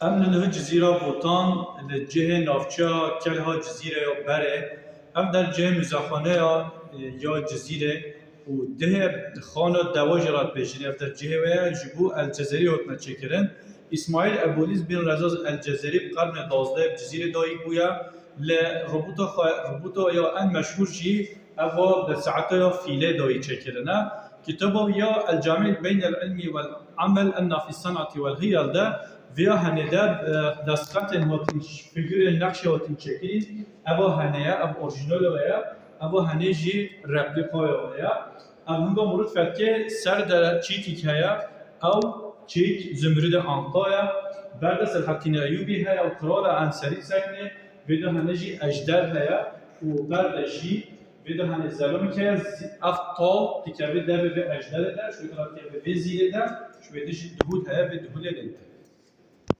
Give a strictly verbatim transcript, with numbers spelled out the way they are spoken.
Em li niha Cizîra Botan li cihê navçeya Kelha Cizîreya Berê. Ev der cihê muzexaneya, e, ya Cizîrê û dihê xana dewa jî re dibêjin. Ev der cihê wê ye, ji bo El Cezerî hatine çêkirin. Îsmaîl Ebûlîz bin Rezaz El Cezerî bi qernê duwazdeh bi Cizîrê dayik bûye. Li robota xwe, robota ya en meşhûr jî ev a bi saeta ya fîlê dayî çêkirine. Kitaba ya El Cami'il Beynel Ilmi vel Amel Enna Fi Sanati vel Hiyal de vêya henê de, e, destxetên hatin, figurên nexşê hatin çêkirî. Eva henê ye, ev orîjinala ye. Eva henê jî replîkaya ye. Ev hinga mirov fetkê ser de çîkîk heye. Ew çîk zumrûdê anqa ye. Berde Selahedîn Eyûbî heye û qirala Enserî sekne. Vê de hene jî ejder heye û berde jî vê de hene zelomîk heye. Zî-, ev tal dikeve devê vê ejderê de, ji wê de dikeve vê zîlê de, ji wê de jî duhûl heye, vê duhûlê lê dide.